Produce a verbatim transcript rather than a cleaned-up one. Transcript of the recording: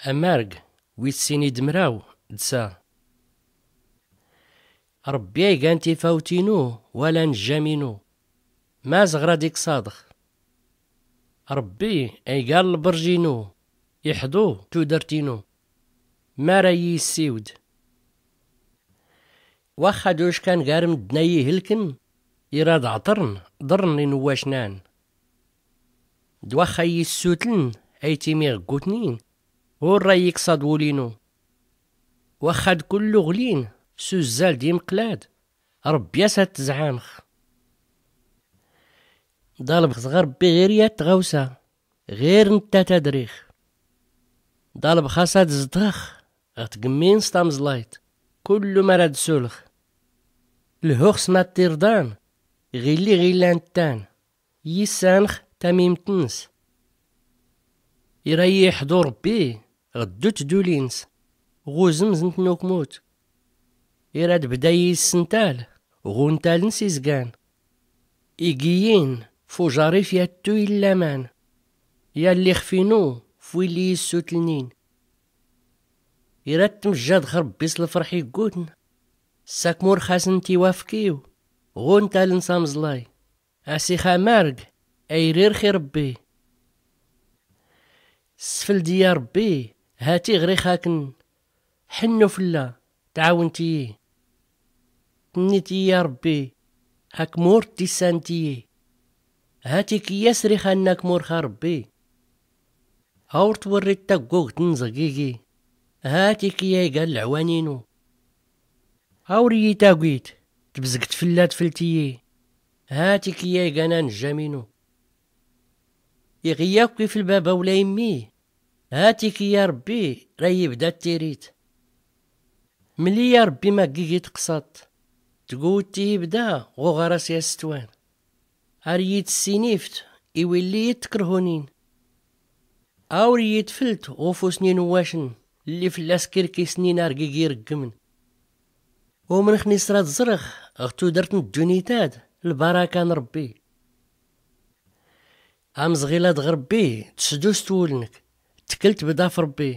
Amarg wis sin id mraw d sa. Rbbi a igan tifawt inu wala nnjam inu. Mazɣ rad ikṣaḍ. Rbbi a igan lbrj inu, iḥḍu tudrt inu. Mara iyi issiwd. Waxxa d uckan gar mddn a iyi ihlkn, i rad ɛṭrn ḍrn i nwwacnan. D waxxa iyi issutln a itimiɣ ggutnin, ur ra iyi ikṣaḍ wul inu. Waxxa d kull uɣlin s uzzal d imqlad, rbbi as ad tzɛanx. Ḍalbx ɣ rbbi ɣir yat tɣawsa, ɣir nttat ad rix. Ḍalbx as ad zḍx ɣ tgmmin s tamẓlayt, kull mara d sulx. Lhux s mad tirḍan, ɣilli ɣillan ttan, yissanx tamimt ns. Ira iyi iḥḍu rbbi ɣ ddut d ul ins, ɣ uzmz n tnukmut. Ira d bda iyi isntal ɣ untal ns izgan. Igiyin f ujarif yattu illaman, yall ixf inu f willi issutlnin. Ira tmjjad ɣ rbbi s lfrḥ iggutn, ssakmur xasn tiwafkiw ɣ untal ns amẓlay. Asix amarg a irirx i rbbi. Sfld iyi a rbbi, hati ɣrix akn, ḥnnu flla, tɛawnt iyi. Tnnit iyi a rbbi, akmur tissant iyi. Hati kiyya srix ann akmur xa rbbi. Awr twrrit taggugt nzɣ gigi. Hati kiyya igan lɛwan inu. Awr iyi tagwit, tbzgt flla tflt iyi. Hati kiyya igan anjam inu. Iɣ yakk ifl baba wla immi. Hati kiyya rbbi, ra iyi bda tirit. Mli a rbbi ma gigi tqṣaḍt, tgwt iyi bda ɣ uɣaras yastwan. Ar iyi tsinift i willi iyi tkrhunin. Awr iyi tflt ɣ ufus n inuwacn lli flla skirkisnin ar gigi irggmn. Umnxni s rad ẓrx ɣ tudrt n ddunit ad lbaraka n rbbi. Amẓɣil ad ɣ rbbi tsdust wulnk, tklt bda f rbbi.